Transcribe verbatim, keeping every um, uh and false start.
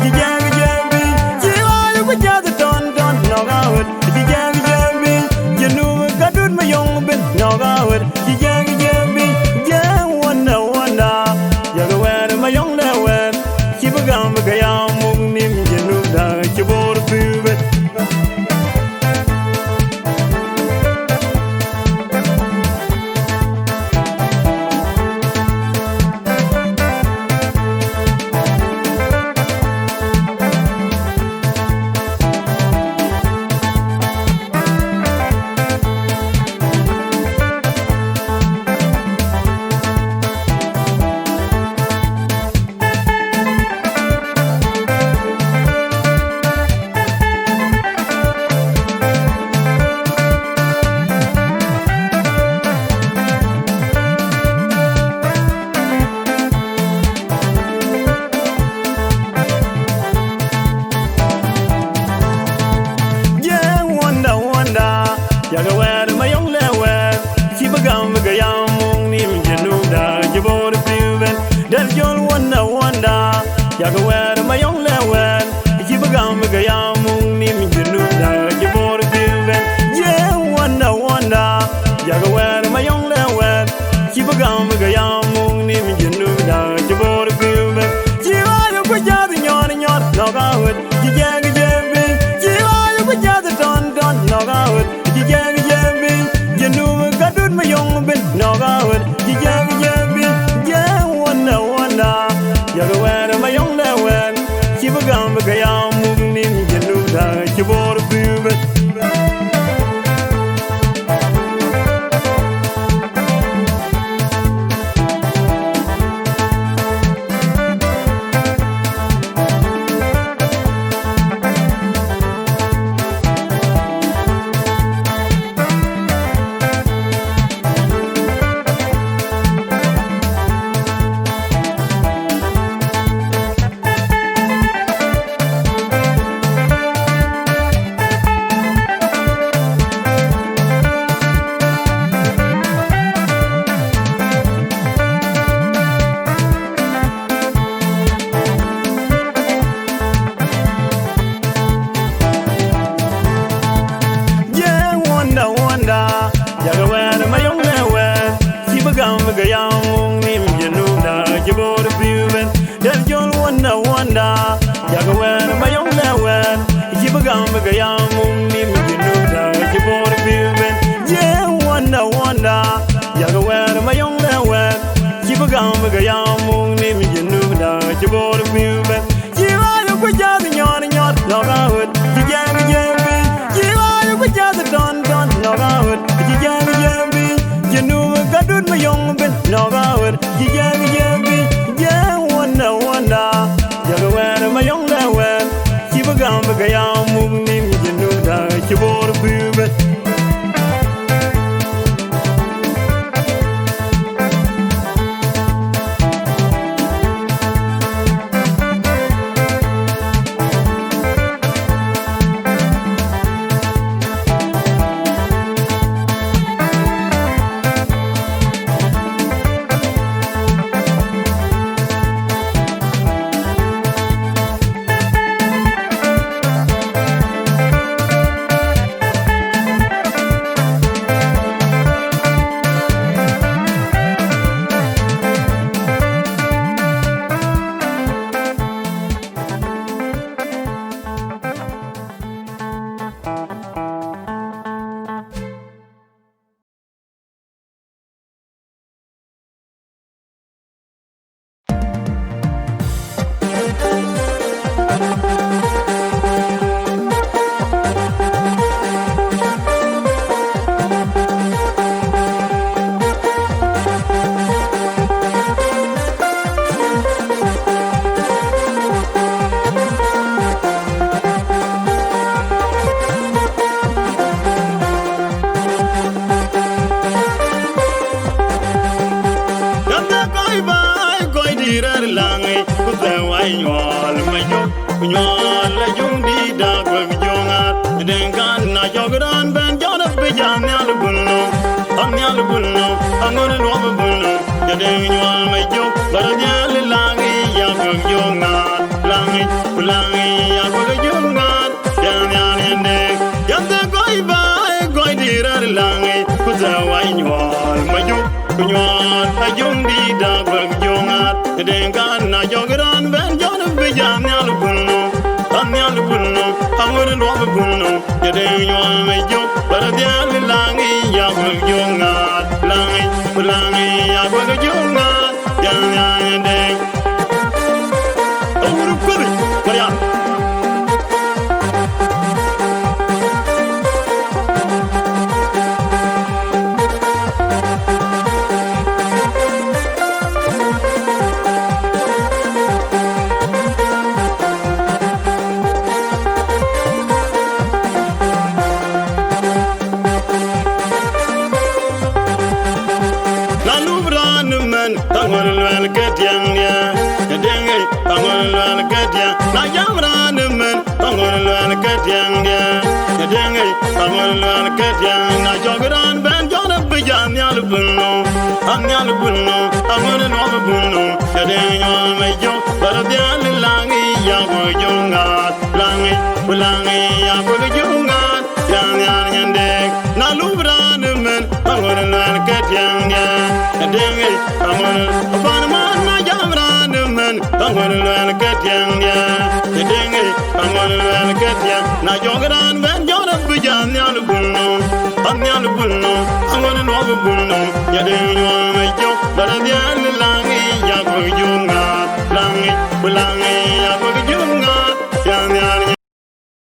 Cï jɛŋ jɛŋ bï, cï ɣɔɔc ku jɔth tɔn tɔn nɔ̈k awët. Cï jɛŋ jɛŋ bï, cï nu ka dut ma yɔŋ bï nɔ̈k awët. Cï jɛŋ jɛŋ bï, jɛŋ wanda wanda. Yak wɛɛr ma yɔŋ lɛ wɛɛr. Cï bï gam bï ke ya muk nim, cï nu da cï bor pïu bï. Jeng wanda wanda, yak wɛɛr ma yɔŋ lɛ wɛɛr. Cï bï gam bï ke ya muk nim, cï nu da cï bor pïu bï. Dɛl jɔl wanda wanda, yak wɛɛr ma yɔŋ lɛ wɛɛr. Cï bï gam bï ke ya muk nim, cï nu da cï bor pïu bï. Jeng wanda wanda, yak wɛɛr ma yɔŋ lɛ wɛɛr. Cï bï gam bï ke ya muk nim, cï nu da cï bor pïu bï. Cï ɣɔɔc ku jɔth nyɔɔr nyɔɔr nɔ̈k awët. Cï jɛŋ jɛŋ bï, cï ɣɔɔc ku jɔth tɔn tɔn nɔ̈k awët. Cï jɛŋ jɛŋ bï, cï nu ka dut ma yɔŋ bï nɔ̈k awët. Cï jɛŋ jɛŋ bï, jɛŋ wanda wanda. Yak wɛɛr ma yɔŋ lɛ wɛɛr. Cï bï gam bï ke ya muk nim, cï nu da cï bor pïu bï. Jeng wanda wanda, yak wɛɛr ma yɔŋ lɛ wɛɛr. Cï bï gam bï ke ya muk nim, cï nu da cï bor pïu bï. Dɛl jɔl wanda wanda, yak wɛɛr ma yɔŋ lɛ wɛɛr. Cï bï gam bï ke ya muk nim, cï nu da cï bor pïu bï. Jeng wanda wanda, yak wɛɛr ma yɔŋ lɛ wɛɛr. Cï bï gam bï ke ya muk nim, cï nu da cï bor pïu bï. Cï ɣɔɔc ku jɔth nyɔɔr nyɔɔr nɔ̈k awët. Cï jɛŋ jɛŋ bï, cï ɣɔɔc ku jɔth tɔn tɔn nɔ̈k awët. Cï jɛŋ jɛŋ bï, cï nu ka dut ma yɔŋ bï nɔ̈k awët. Cï jɛŋ jɛŋ bï, jɛŋ wanda wanda. Yak wɛɛr ma yɔŋ lɛ wɛɛr. Cï bï gam bï ke ya muk nim, cï nu da cï bor pïu bï. Yam de kɔc baai, kɔc dït rɛ̈ɛ̈r läŋ yic, ku thɛɛu wai nyuɔɔl me jök, ku nyuɔɔl la jöŋ dïït dak wek jöŋ ŋaar. Deŋ kan na cɔk raan bɛ̈n jɔt abï jam nhial bul nɔm, ɣɔn nhial bul nɔm, aŋot luɔp bul nɔm. Jɔ deŋ nyuɔɔl me jök, bä rɔ nhial läŋ yic, ya wek jöŋ ŋaar, läŋ yic. Laŋi ya bä ke juŋ ŋaat, yan nhial yɛn dek. Yan thɛ gɔi baai, gɔi dï rɛ̈ɛ̈r laŋi, ku thɛ wai nyuɔɔl ma juk, ku nyuɔɔl a juŋ dï da bä ke juŋ ŋaat. Deŋ kan na jɔk raan bɛ̈n jɔn bï yan nhial bun nɔm, yan nhial bun nɔm, aŋot luɔk bun nɔm. Deŋ nyuɔɔl ma juk, bä rɔ dhial laŋi ya bä ke juŋ ŋaat, laŋi, ku laŋi ya bä ke juŋ ŋaat. Yan nhial yɛn dek. Awur kuëri, Mariam. Na lup raan ëmën, ka ŋot luɛl ke tiɛŋdiɛ̈, ë deŋ ë, ka ŋot luɛl ke tiɛŋ. Na jam raan ëmën, ka ŋot luɛl ke tiɛŋdiɛ̈, ë deŋ ë, ka ŋot luɛl ke tiɛŋ. Na jɔk raan bɛ̈n jɔn abï jɔ nhial bun nɔm, a nhial bun nɔm, a ŋot nuɔm bun nɔm. Ë deŋ nyuɔɔm ë jɔk, bä rɔ dhial laŋi ya bä ke juŋ ŋaat, laŋi, ku laŋi ya bä ke juŋ ŋaat. Yan nhial yɛn dek, na lup raan ëmën, ka ŋot luɛl ke tiɛŋdiɛ̈. Ë deŋ ë, ka ŋot, pan man na jam raan ëmën, ka ŋot luɛl ke tiɛŋdiɛ̈. Ë deŋ ë, ka ŋot luɛl ke tiɛŋ. Na jɔk raan bɛ̈n jɔn abï jɔ nhial bun nɔm, a nhial bun nɔm, a ŋot nuɔm bun nɔm. Ya deŋ nyuɔɔm ë jɔk, bä rɔ dhial laŋi ya bä ke juŋ ŋaat, laŋi, ku laŋi ya bä ke juŋ